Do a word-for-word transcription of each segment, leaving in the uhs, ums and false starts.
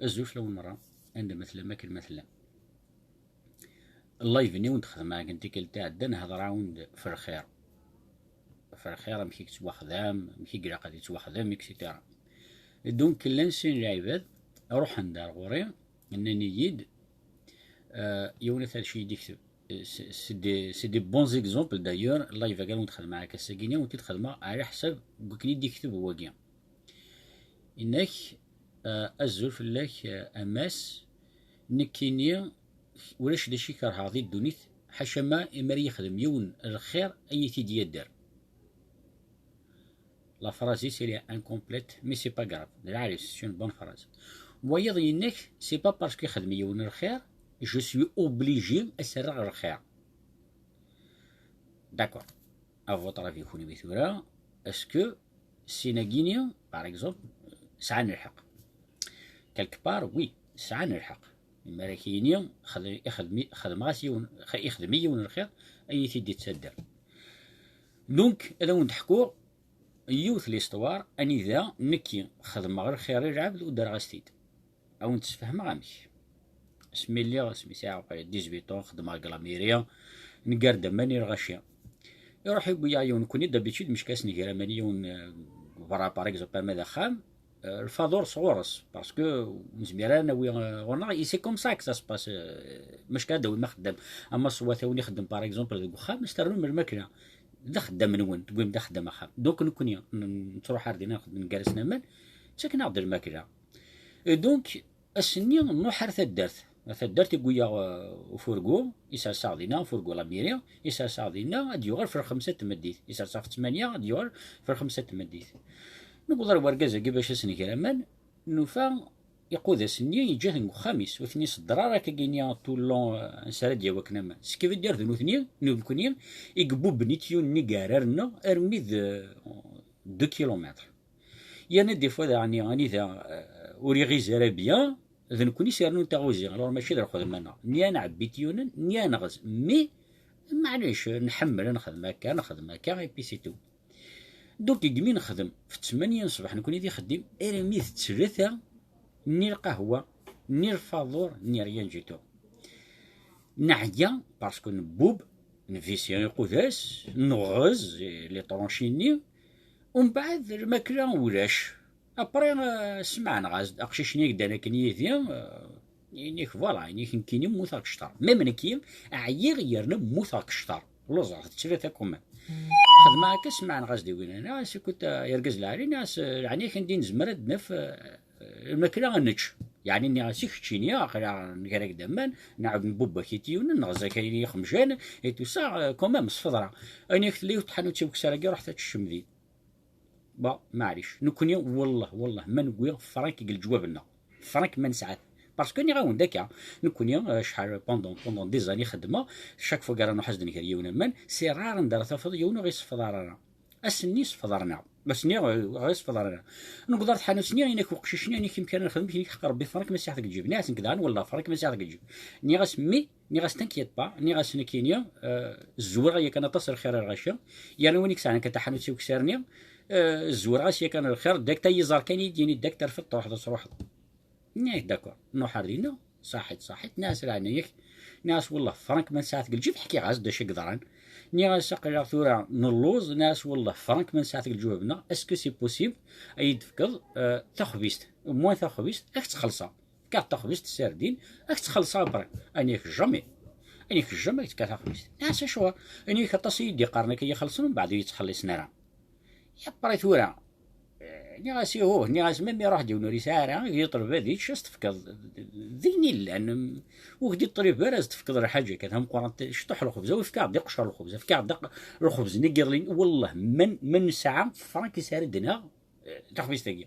Azul fell-awen merra, anda ma tellam, akken ma tellam. Live-nni wen-d-xedmeɣ akken tikkelt iɛeddan, hedreɣ-awen-d f lxir. F lxir, amek i yettwaxdam, amek i ilaq ad yettwaxdam, et cetera. Donc, llan sin lɛibad, ruḥen-d ar ɣur-i, nnan-iyi-d, euh, yiwen ata d acu i d-ikteb. C'est, c'est des, c'est des bons exemples d'ailleurs. Live-agi ur t-xedmeɣ akka, ass-agi-nni ur t-id-xedmeɣ ɛla ḥsab n wakken i d-ikteb wagi. Inna-k, euh, azul fell-ak, euh, a Mass, nekkini ulac d acu i kerheɣ di ddunit, ḥaca ma imi ara yexdem yiwen lxir ad iyi-t-id-yadder. La phrase-is, elle est incomplète, mais c'est pas grave. D lɛali, c'est une bonne phrase. Wayeḍ yenna-k, c'est pas parce que yexdem yiwen lxir, je suis obligé ad s-rreɣ lxir. D'accord. À votre avis, kunwi tura, est-ce que sin-agi-nni, par exemple, sɛan lḥeqq? Quelque part, oui, sɛan lḥeqq. Mi ara k-yini, xed-, ixdem-, xedmeɣ-as yiwen, x-, ixdem-iyi yiwen lxir, ad iyi-t-id-yettadder. Donc, ad awen-d-ḥkuɣ yiwet l'histoire, anida nekki xedmeɣ lxir i lɛebd u ddreɣ-as-t-id. Ad awen-d-sfehmeɣ amek. Asmi lliɣ, asmi sɛiɣ dix-huit ans, xeddmeɣ deg la mairie, neggar-d aman i lɣaci. Iruḥ yewwi-yaɣ yiwen nekkni, d'habitude, meckas nger aman i yiwen, euh, berra, par exemple, arma d axxam, euh, lfaḍur sɣur-s, parce que ur nezmir ara nawi, euh, ɣur-neɣ, et c'est comme ça que ça se passe, euh, meckas ad d-awim axeddam. Ama ṣṣwat a win ixeddem, par exemple, deg uxxam, ad s-ternum lmakla. D axeddam-nwen, tewwim-d axeddam axxam. Donc nekkni, n-, nettruḥ ar dinna, nxeddem, nger-asen aman, ttaken-aɣ-d lmakla. Et donc, ass-nni nruḥ ar taddart. Ar taddart i yewwi-yaɣ, euh, ufurgu, isers-aɣ dinna, ufurgu la mairie, isers-aɣ dinna, ad d-yuɣal f lxemsa n tmeddit. Isers-aɣ f ttmanya, ad d-yuɣal f lxemsa n tmeddit. Newweḍ ar wergaz-agi bac ad s-nger aman, nufa iqudas-nni yeǧǧa-ten deg uxxam-is, ur ten-iṣedder ara akkagi-nni tout le long, euh, ansa ara d-yawi akken aman. Ce qui veut dire d nutni, nekkni, i yebbuben ityunen-nni deg iɛrar-nneɣ armi d, euh, deux kilomètres. Yerna des fois daɣen anida, euh, ur iɣiz ara bien, d nekkni i s-irennun taɣuzi, alors mačči d lxedma-nneɣ. Ni ad nɛebbi ityunen, ni ad nɣez. Mais, maɛlic, nḥemmel ad nexdem akka, nexdem akka, et puis c'est tout. Donc, deg mi nexdem, f ttmanya n ṣṣbeḥ nekkni d ixeddim, armi d tlata, ni lqahwa, ni lfaḍur, ni rien du tout. Neɛya, parce que nbub, nvisi iqudas, nɣez, eh, les tranchées-nni, umbeɛd lmakla ulac. Après, euh, smeɛneɣ-as-d, aqcic-nni yeddan akken yid-i, euh, ini-k, voilà, ini-k nekkini mmuteɣ kecṭer. Même nekki, ɛyiɣ yerna mmuteɣ kecṭer. Luẓeɣ, d tlata quand même. Xedmeɣ akka, smeɛneɣ-as-d i winna. Nniɣ-as, écoute, euh, argaz lɛali, nniɣ-as, euh, leɛnaya-k anda i nezmer ad d-naf, euh, lmakla ad nečč. Yeɛni nniɣ-as i keččini, aql-aɣ nger-ak-d aman, nɛawed nbubb-ak ityunen, nɣez-ak ayen i ixemjan, et tout ça, euh, quand même, sfeḍreɣ. Ayen yak tella yiwet tḥanut i ukessar-agi, ruḥet ad teččem din. Bon, maɛlic. Nekkni, wellah, wellah, ma newwi frank deg leǧwab-nneɣ. Frank ma nesɛa-t. Parce que nniɣ-awen-d akka, nekkni, euh, acḥal, pendant, pendant des années xeddmeɣ, chaque fois ara nruḥ ad s-d-nger yiwen aman, c'est rare anda ara tafeḍ yiwen ur ɣ-isefḍar ara. Ass-nni sefḍaren-aɣ. Ass-nni, euh, ɣer isefḍaren-aɣ. Newweḍ ar tḥanut-nni, ini-ak uqcic-nni, ini-ak amek ara nexdem, ini-ak qerb i frank ma sɛiɣ deg lǧib. Nniɣ-as nekk daɣen, wellah, frank ma sɛiɣ deg lǧib. Nniɣ-as, mais, nniɣ-as, t'inquiète pas, nniɣ-as nekkini, euh, zwireɣ yakan aṭas lxir a lɣaci. Yerna win i yesɛan kan taḥanut i ukessar-nni, euh, zwireɣ-as yakan lxir, dak ta yiẓer kan i d-yini, dak terfiḍ truḥeḍ ad truḥeḍ. Nniɣ-ak, d'accord, nruḥ ar dinna, ṣaḥit, ṣaḥit, nniɣ-as, leɛnaya-k, nniɣ-as, wellah, frank ma nesɛa-t deg lǧib, ḥkiɣ-as-d d acu i yeḍran. Nniɣ-as, aql-aɣ tura nelluẓ, nniɣ-as, wellah, frank ma nesɛa-t deg lǧwab-nneɣ, est-ce que c'est possible ad yi-d-tefkeḍ, euh, taxbizt, au moins taxbizt, ad k-tt-xellṣeɣ. Fkiɣ-d taxbizt n sardine, ad k-tt-xellṣeɣ après. Ini-ak, jamais. Ini-ak, jamais ad k-tefk taxbizt. Nniɣ-as, acuɣer? Ini-ak, aṭas i yi-d-yeqqaren akka, iyi-xellṣen, mbeɛd ad iyi-tt-xelliṣen ara. Après tura, eh, nniɣ-as, ihuh, nniɣ-as, ma mi iruḥ-d yiwen ur yesɛi ara, i k-d-yeṭleb ad yečč, ad s-tefkeḍ d ayen illan, ur k-d-yeṭlib ara ad s-tefkeḍ lḥaǧa kan tameqqrant, cṭuḥ lxebz, aw fkiɣ-d iqcer lxebz, fkiɣ-d aq-, lxebz-nni n yiḍelli, wellah, ma n-, ma nesɛa frank i s ara d-naɣ, eh, taxbizt-agi.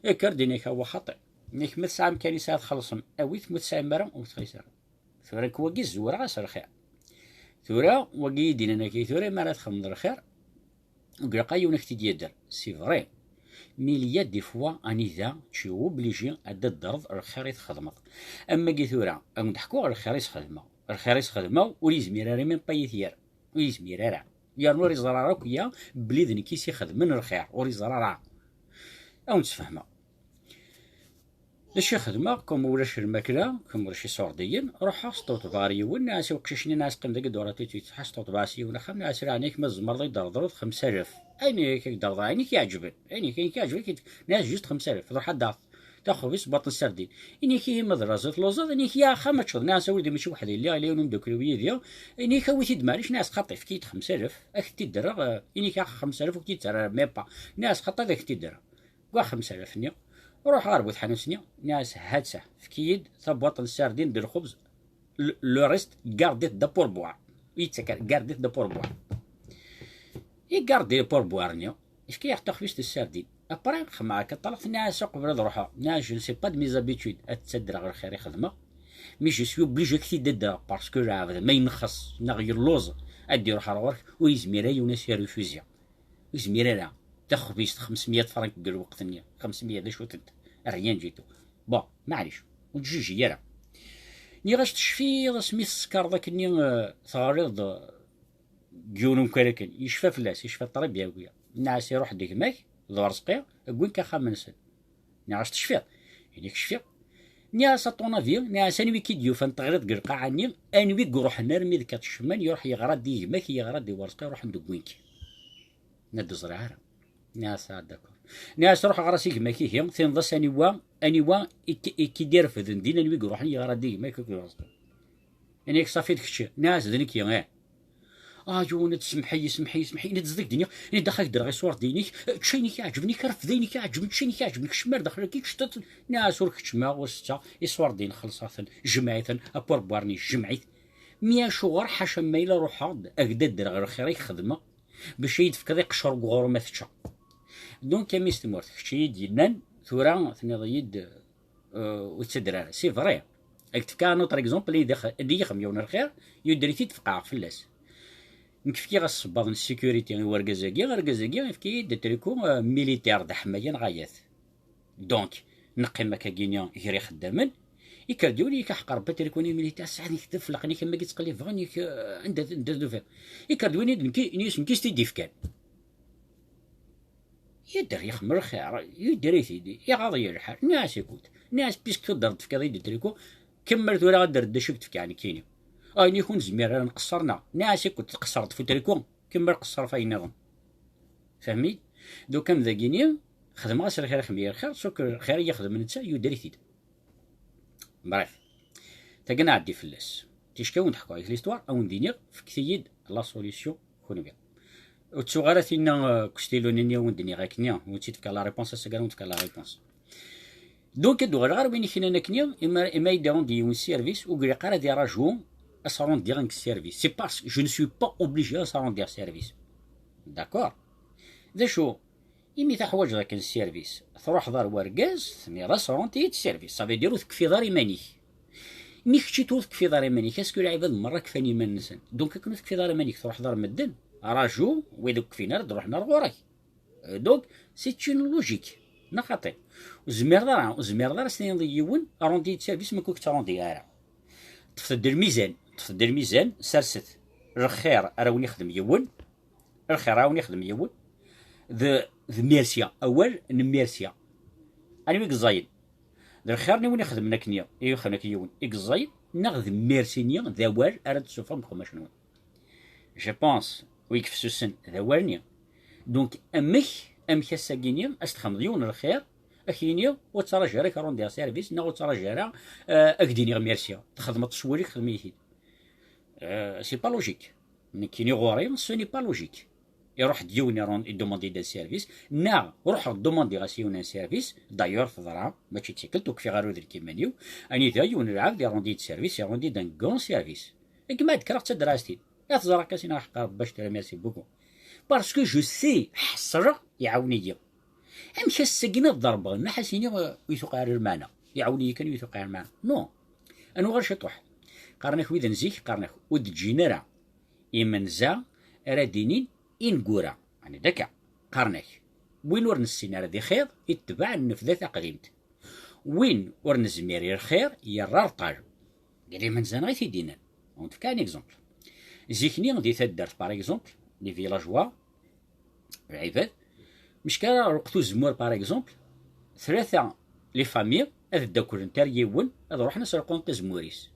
Kker din-ak, awa xaṭi. Nek ma tesɛam kan i s ara txellṣem, awit, ma ur tesɛim ara, ur txelliṣ ara. Tura nekk wagi zewreɣ-as lxir. Tura wagi i d-yennan akka, tura mi ara txedmeḍ lxir, ur ilaq ara yiwen ad k-t-id-yadder. C'est vrai. Mais il y a des fois anida tu es obligé ad d-teddreḍ lxir i txedmeḍ. Am wagi tura, ad wen-d-ḥkuɣ lxir i s-xedmeɣ. Lxir i s-xedmeɣ ur yezmir ara même pas ad yi-t-yerr. Ur yezmir ara. Yerna ur iẓer ara akk ya belli d nekk i s-ixedmen lxir. Ur iẓer ara. Ad wen-d-sfehmeɣ. D acu i xedmeɣ, comme ulac lmakla, comme ulac iṣurdiyen, ruḥeɣ sṭuṭbeɣ ɣer yiwen, nniɣ-as i uqcic-nni, nniɣ-as qqim dagi dura tutut, ḥa sṭuṭbeɣ-as yiwen axxam, nniɣ-as: "Ɛni-k ma tzemreḍ ad yi-d-treḍleḍ xemsa alaf?" "Ayen-ik ad k-d-reḍleɣ, ayen i k-iɛeǧben, ayen-ik, ayen i k-iɛeǧben, ad k-d-, nniɣ-as juste xemsa alaf, truḥ ad d-taɣeḍ, taxbizt baṭel sardin." "Ini-k ihi ma d laẓ i tluẓeḍ, ini-k ya axxam ad teččeḍ." Nniɣ-as: "A wlidi, mačči weḥd-i lliɣ, yella yiwen umeddakel-iw yid-i." "Ini-k awi-t-id, maɛlic." Nniɣ-as: "Xaṭi, efk-iyi-d xemsa alaf, ad k-t-id-rreɣ, eh, ini-k xemsa alaf ur k-t-id-ttarraɣ même pas." Nniɣ-as: "Xaṭi, ad ak-t-id-rreɣ." Gwa xemsa alaf-nni, ruḥeɣ ɣer bu tḥanut-nni, nniɣ-as: "Ha-tt-a, efk-iyi-d tabwaṭ n sardin d lxubz, le, le reste, garde-it de pourboire." Yettak-, "Garde-it de pourboire." Igardi pourboire-nni, yefka-yaɣ taxbizt n sardin. Après, xemɛeɣ akka ṭṭaleɣ, nniɣ-as uqbel ad ruḥeɣ, nniɣ-as: "Je ne sais pas de mes habitudes, ad tt-addreɣ ɣer lxir i xedmeɣ, mais je suis obligé ad k-t-id-addreɣ parce que lɛebd ma yenxeṣ neɣ yelluẓ, ad d-iruḥ ar ɣur-k, ur yezmir ara yiwen ad s-yarufuzi." Ur yezmir ara. Taxbizt xemsmya frank deg lweqt-nni, xemsmya d acu-tent, rien du tout. Bon, maɛlic, ur ttjiji ara. Nniɣ-as: "Tecfiḍ asmi tsekreḍ akkenni, eh, teɣriḍ-d, eh, deg yiwen umkan akken?" Yecfa fell-as, yecfa très bien, wi. Nniɣ-as: "Iruḥ-d gma-k d Urezqi, wwin-k axxam-nsen." Nniɣ-as: "Tecfiḍ?" Ini-k: "Cfiɣ." Nniɣ-as: "A ton avis, nniɣ-as, anwi i k-id-yufan teɣriḍ deg lqaɛa-nni, anwi i iruḥen armi d kaṭ ccemma, iruḥ yeɣra-d i gma-k, yeɣra-d i Urezqi, ruḥen-d wwin-k?" Nna d-ẓriɣ ara. Nniɣ-as: "Ah, d'accord." Nniɣ-as: "Ruḥ ɣer-as i gma-k ihi, tiniḍ-as aniwa, aniwa i k-, i k-id-irefden din, anwi i iruḥen yeɣra-d i gma-k." Ini-k: "Ṣafi d kečči." Nniɣ-as: "D nekk, ih." "Ah, yiwen, semmeḥ-iyi, semmeḥ-iyi, semmeḥ-iyi." Ini-d: "Zdi-k d-nniɣ, ini-d axak ddreɣ iṣurdiyen-ik, čč ayen i k-iɛeǧben, i k-refd ayen i k-iɛeǧben, čč ayen i k-iɛeǧben, kecm ar daxel-agi, čč." Nniɣ-as: "Ur keččmeɣ, ur setteɣ, iṣurdiyen xellṣeɣ-ten, jmeɛ-iten, apurbuar-nni jmeɛ-it." Mi acuɣer, ḥaca ma yella ruḥeɣ-d, ak-d-addreɣ lxir i k-xedmeɣ, bac ad yi-d-tefkeḍ iqeccer n uɣrum ad t-ččeɣ. Donc, a mmi-s n tmurt, kečč i yi-d-yennan, tura tenniḍ-iyi-d, euh, ur ttadder ara. C'est vrai. Ad k-d-fkeɣ un autre exemple, ad iyi-d-ix-, ad iyi-ixdem yiwen lxir, yudder-it-id, feqɛeɣ fell-as. Nekk fkiɣ-as sebbaḍ n sécurité i urgaz-agi, argaz-agi yefka-yi-d atriku, euh, militaire d aḥmaya neɣ ayat. Donc, neqqim akkagini gar ixeddamen, ikker-d yiwen, yek aḥeqq Rebbi, atriku-nni militaire, sɛan-ik d aflaq-nni, am wagi ttqellibeɣ, nekk, euh, anda, anda tufiḍ? Ikker-d win i d nekki, ini-as nekk i s-t-id-ifkan. Yedder yexmel lxir, yedder-it-id, iɣaḍ-iyi lḥal. Nniɣ-as: "Écoute," nniɣ-as, "puisque tudreḍ tefkiḍ-iyi-d atriku, kemmel tura ad d-rreḍ d acu i k-d-fkiɣ nekkini." "Ah, ini-k ur nezmir ara nqeṣṣer, neɣ?" Nniɣ-as: "Écoute, tqeṣṣreḍ f utriku, kemmel qeṣṣer f ayen nniḍen." Fehmi? Donc, am dagini, xedmeɣ-as lxir, ixdem-iyi lxir, sauf que lxir i yi-xdem netta, yudder-it-id. Bref, tagi nɛeddi fell-as. Ticki wen-d-ḥkuɣ avec l'histoire, a wen-d-iniɣ, fket-iyi-d la solution kunwi. Ur ttuɣ ara tinna, euh, kustilu-nni a wen-d-nniɣ akkenni, ur tt-id-fkeɣ la réponse, ass-agi ara wen-d-fkeɣ la réponse. Donc, ad d-uɣaleɣ ɣer win i k-yennan akkenni, imi, imi ay d-irundi yiwen service, ur ilaq ara ad iraju ad s-rundiɣ nekk service. C'est parce que je ne suis pas obligé ad s-rundiɣ service. D'accord? D acu? Imi teḥwaǧeḍ akken service, truḥeḍ ar wergaz, tenniḍ-as: "Rundi-yi-d service." Ça veut dire ur tekfiḍ ara iman-ik. Mi kečči ur tekfiḍ ara iman-ik, est-ce que lɛibad merra kfan iman-nsen? Donc, akken ur tekfiḍ ara iman-ik, truḥeḍ ar medden, raju, wid ur kfin ara ad d-ruḥen ar ɣur-k. Euh, donc, c'est une logique. Neɣ xaṭi? Ur tezmireḍ ara, ur tezmireḍ ara s-tiniḍ i yiwen: "Rundi-yi-d service", ma ur k-ttrundi ara. Ṭṭfet-d lmizan, ṭṭfet-d lmizan, serset lxir ara wen-ixdem yiwen, lxir ara wen-ixdem yiwen, d, d merci, awal n merci. Anwa i yeẓẓayen? D lxir-nni win ixedmen akkenni, i ixedmen akkenni yiwen, i yeẓẓayen, neɣ d merci-nni, d awal ara d-tessufɣem deg uqemmac-nwen? Je pense, wi yefsusen, d awal-nni. Donc, amek, amek ass-agi-nni, ad s-txedmeḍ yiwen lxir, ad k-yini: "Ur ttraǧu ara k-rundiɣ service", neɣ "Ur ttraǧu ara, euh, ad k-d-iniɣ merci"? Txedmeḍ s wul-ik, xdem-it-id. Euh, c'est pas logique. Nekkini ɣur-i, ce n'est pas logique. Iruḥ-d yiwen, irun-, idumandi-d un service, neɣ ruḥeɣ dumandiɣ-as yiwen un service, d'ailleurs teḍra, mačči d tikkelt, ur kfiɣ ara udelk iman-iw, anida yiwen lɛebd irundi-d service, irundi-d un grand service. Gma-d kkreɣ d tadrast-in. Ad teẓra Kasin aḥeqqar bac tura, merci beaucoup. Parce que je sais, ḥeṣleɣ, iɛawen-iyi. Amek ass-agi ad ḍerbeɣ, ma ḥas iniɣ, euh, ur yi-tuqiɛ ara lmeɛna. Iɛawen-iyi kan, ur yi-tuqiɛ ara lmeɛna. Non. Ad nuɣal ciṭuḥ. Qqaren-ak wid n zik, qqaren-ak ur d-ǧǧin ara imenza ara d-inin ineggura. Ɛni d akka? Qqaren-ak, win ur nessin ara d ixiḍ, itbeɛ nnefda taqdimt. Win ur nezmir i lxir, yerra rṭal. Deg imenza-nneɣ i t-id-innan. Ad wen-d-fkeɣ un exemple. Zik-nni di taddart, par exemple, les villageois, lɛibad, mecka ara lweqt uzemmur, par exemple, tlata les familles, ad ddaklent ar yiwen, ad ruḥen ad sreqden tazemmur-is.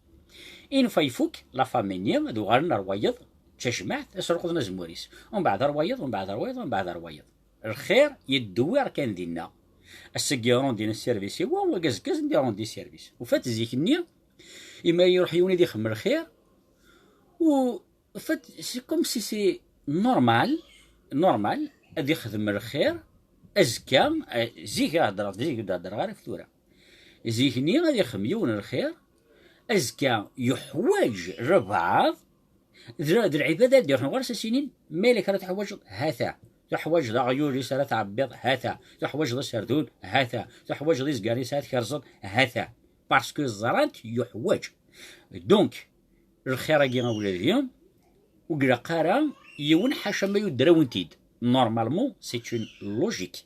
Une fois ifuk, la famille-nni ad uɣalen ar wayeḍ, d tajmaɛt, ad sreqden azemmur-is. Umbeɛd ar wayeḍ, umbeɛd ar wayeḍ, umbeɛd ar wayeḍ. Lxir yeddewwir kan dinna. Ass-agi rendin service i wa, wagi azekka ad sen-d-irendi service. Ufat zik-nni, imi ara iruḥ yiwen ad ixdem lxir, u ufat, c'est comme si c'est normal, normal, ad ixdem lxir, azekka, eh, zik ara hedreɣ, zik ur d-heddreɣ ara ɣef tura. Zik-nni ad ixdem yiwen lxir, azekka yuḥwaǧ lbeɛḍ, d, d lɛibad ad d-iruḥen ɣur-s ad s-inin, ma yella kra tuḥwaǧeḍ, ha-t-a. Tuḥwaǧeḍ aɣyul-is ara tɛebbiḍ, ha-t-a. Tuḥwaǧeḍ aserdun, ha-t-a. Tuḥwaǧeḍ izgaren-is ara tkerzeḍ, ha-t-a. Parce que ẓrant yuḥwaǧ. Donc, lxir-agi a wladi, ur ilaq ara yiwen ḥaca ma yudder-awen-t-id. Normalement, c'est une logique.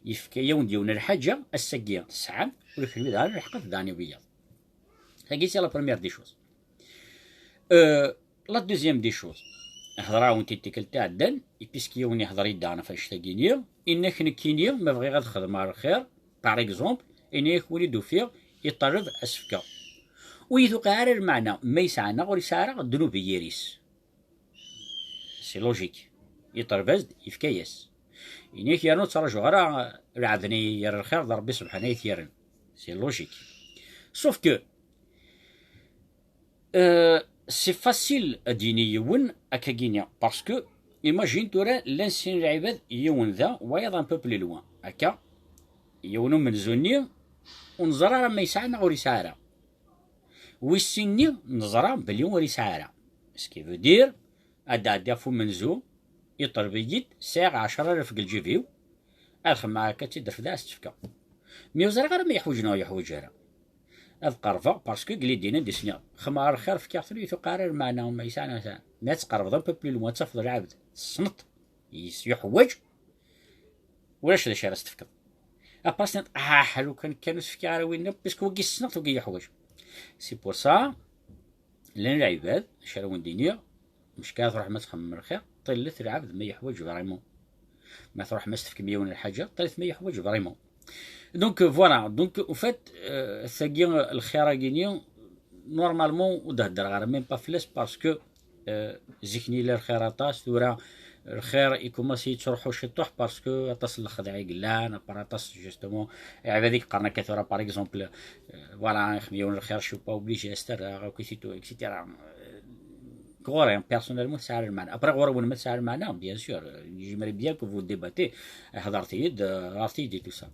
Yefka-yawen-d yiwen lḥaǧa, ass-agi tesɛam, ula d kenwi daɣen lḥeqq ad tedɛam i wiyaḍ. Tagi, c'est la première des choses. Euh, la deuxième des choses. Hedreɣ-awen-t-id tikkelt iɛeddan, et puisque yiwen ihder-iyi-d daɣen ɣef annect-agi-nni, yenna-k nekkini, ma bɣiɣ ad xedmeɣ lxir, par exemple, yenna-yak win i d-ufiɣ, iṭaleb ad s-fkeɣ. Ur yi-tuqiɛ ara lmeɛna ma yesɛa neɣ ur yesɛi ara ddnub i yiri-s. C'est logique. Iṭaleb-as-d, yefka-yas. Yenna-yak yerna ur ttraǧuɣ ara lɛebd-nni yerra lxir d Rebbi subḥana i t-yerren. C'est logique. Sauf que, euh, c'est facile ad d-yini yiwen akkagini, parce que imagine tura llan sin lɛibad, yiwen da, wayeḍ un peu plus loin. Akka, yiwen umenzu-nni, ur neẓri ara ma yesɛa neɣ ur yesɛi ara. Wis sin-nni, neẓra belli ur yesɛi ara. Ce qui veut dire, ad d-ɛeddiɣ ɣef umenzu, iṭleb-iyi-d, sɛiɣ ɛecra alaf deg lǧib-iw, ad xedmeɣ akka, ad tt-id-refdeɣ, ad s-tt-fkeɣ. Mi ur ẓriɣ ara ma yeḥwaǧ neɣ ur yeḥwaǧ ara. Ad qerbeɣ, parce que deg lidin ad d-isniɣ, xedmeɣ lxir, fkiɣ-ten, ur yi-tuqiɛ ara lmeɛna, ma yesɛa neɣ yesɛa. Mi ad tqerbeḍ un peu plus loin, ad tafeḍ lɛebd, tessneḍ, yes-, yuḥwaǧ, ulac d acu ara s-tefkeḍ. Après, tenniḍ, ah, lukan kan ur s-fkiɣ ara winna, parce que wagi ssneɣ-t, wagi yeḥwaǧ. C'est pour ça, llan lɛibad, acu ara wen-d-iniɣ, mecka ad truḥem ad txemmem lxir, ṭilet lɛebd ma yeḥwaǧ vraiment. Ma truḥem ad s-tefkem yiwen lḥaǧa, ṭilet ma yeḥwaǧ vraiment. Donc, euh, voilà. Donc, au fait, euh, tagi, euh, lxir-agi-ni, normalement, ur d-heddreɣ ara même pas fell-as, parce que, euh, zik-nni yella lxir aṭas, tura lxir ikumasi yettruḥu ciṭuḥ, parce que aṭas n lexdeɛ i yellan, après aṭas, justement, ɛibad i yeqqaren akka tura, par exemple, euh, voilà, ixdem yiwen lxir, je suis pas obligé ad s-t-rreɣ, akk, et cetera, et cetera. Euh, ɣur-i, personnellement, tesɛa lmeɛna. Après, ɣur-wen ma tesɛa lmeɛna, bien sûr, euh, j'aimerais bien que vous débattez, euh, hedret-iyi-d, euh, ɣret-iyi-d et tout ça.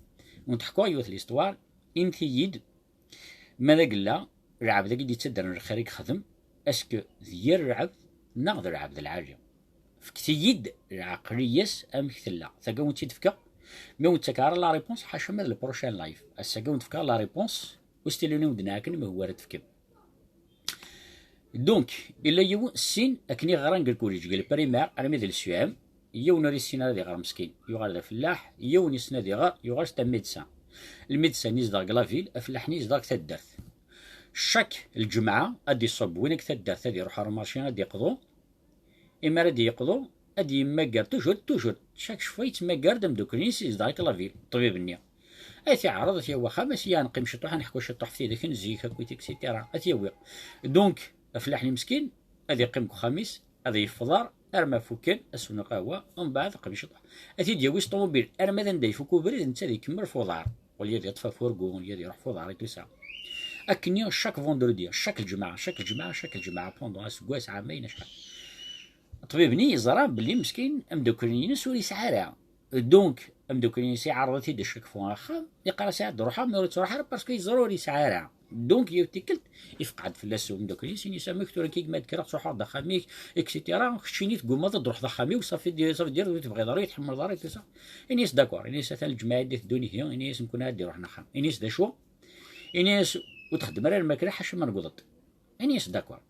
Wen-d-ḥkuɣ yiwet l'histoire, init-iyi-d, ma d agella, lɛebd-agi d-yettaddren lxir i yexdem, est-ce que d yir lɛebd neɣ d lɛebd lɛali? Fket-iyi-d lɛeqliya-s amek tella. Tagi wen-tt-id-fkeɣ, mi wen-ttak ara la réponse, ḥaca ma d le prochain live. Ass-agi wen-d-fkeɣ la réponse, ur s-tilin i wen-d-nɛaken, ma hwa ara tefkem. Donc, illa yiwen, sin, akken i ɣran deg lkuliǧ, deg le primaire, armi d le C E M, yiwen ur yessin ara ad iɣer meskin, yuɣal d afellaḥ, yiwen yessen ad iɣer, yuɣal c'est un médecin. Le médecin yezdeɣ deg la ville, afellaḥ-nni yezdeɣ deg taddart. Chaque lǧemɛa, ad d-iṣubb win deg taddart, ad iruḥ ar lmarci, ad d-iqḍu, imi ara d-yeqḍu, ad d-yemmager toujours, toujours, chaque fois yettmagar-d ameddakel-ines yezdeɣ deg la ville, ṭṭbib-nni. Ad t-iɛreḍ, ad t-yawi axxam, ad t-yawi neqqim ciṭuḥ, ad neḥku ciṭuḥ ɣef tidak n zik, akkit, et cetera. Ad t-yawi. Donc, afellaḥ-nni meskin, ad iqqim deg uxxam-is, ad yefḍer, arma fukken, ad swen lqahwa, umbeɛd, qqim ciṭuḥ. Ad t-id-yawi s ṭumubil, arma d anda ifuk ubrid, netta ad ikemmel f uḍar. Wala ad yeṭṭef afurgu, wala ad iruḥ f uḍar, et tout ça. Akkenni, chaque vendredi, chaque lǧemɛa, chaque lǧemɛa, chaque lǧemɛa, pendant aseggas, ɛamayen, acḥal. Ṭṭbib-nni yeẓra belli meskin ameddakel-ines ur yesɛi ara. Donc, ameddakel-ines iɛreḍ-it-id à chaque fois axxam, yeqqar-as, "Ad d-ruḥeɣ, mi ur ttruḥ ara, parce que yeẓra ur yesɛi ara." Donc, yiwet tikkelt, ifqeɛ-d fell-as umeddakel-ines, ini-as, "Amek tura, kik ma d-kkreɣ, ttruḥeɣ-d axxam-ik, et cetera. Keččini teggumaḍ ad d-ruḥeḍ axxam-iw, ça fait dire, ça fait dire ur tebɣiḍ ara, ur tḥemmleḍ ara, et tout ça." Ini-as, "D'accord." Ini-as, "Atan lǧemɛa i d-iteddun ihi." Ini-as, "Nekkni ad d-iruḥen axxam." Ini-as, "D acu?" Ini-as, "Ur txeddem ara lmakla ḥaca ma newweḍ-d." Ini-as, "D'accord."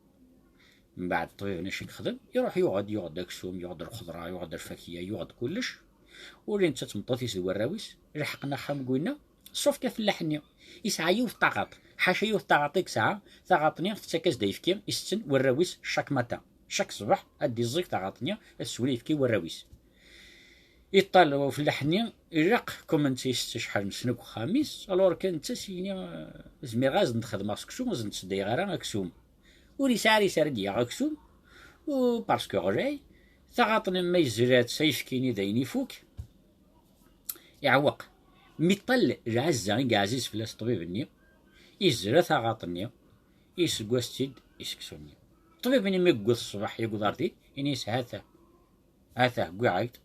Mbeɛd ṭṭbib-nni acu i yexdem? Iruḥ yuɣ-d, yuɣ-d aksum, yuɣ-d lxeḍra, yuɣ-d lfakya, yuɣ-d kullec. Ula d netta d tmeṭṭut-is d warraw-is, lḥeqen axxam deg winna, sauf que afellaḥ-nni yesɛa yiwet taɣaṭ. Ḥaca yiwet taɣaṭ i yesɛa, taɣaṭ-nni tettak-as-d ayefki, itetten warraw-is chaque matin. Chaque ṣṣbeḥ, ad d-iẓẓeg taɣaṭ-nni, ad teswen ayefki i warraw-is. Iṭṭal ufellaḥ-nni, ilaq, comme netta isett acḥal n sna deg uxxam-is, alors kan netta s-yini, eh, zmireɣ ad s-d-xedmeɣ seksu, ad s-d-sseddayeɣ ara aksum. Ur yesɛi ara yesɛa ad d-yaɣ aksum, u, parce que ɣlay, taɣaṭ-nni ma yezra-tt ayefki-nni d ayen ifuk, iɛweq. Mi iṭṭal lɛezza i yeɛziz fell-as ṭṭbib-nni, yezra taɣaṭ-nni, iseggas-tt-id i seksu-nni. Ṭṭbib-nni mi yewweḍ ṣṣbeḥ, yewweḍ ar din, ini-as: "Hata, hata, wwiɣ-ak-d."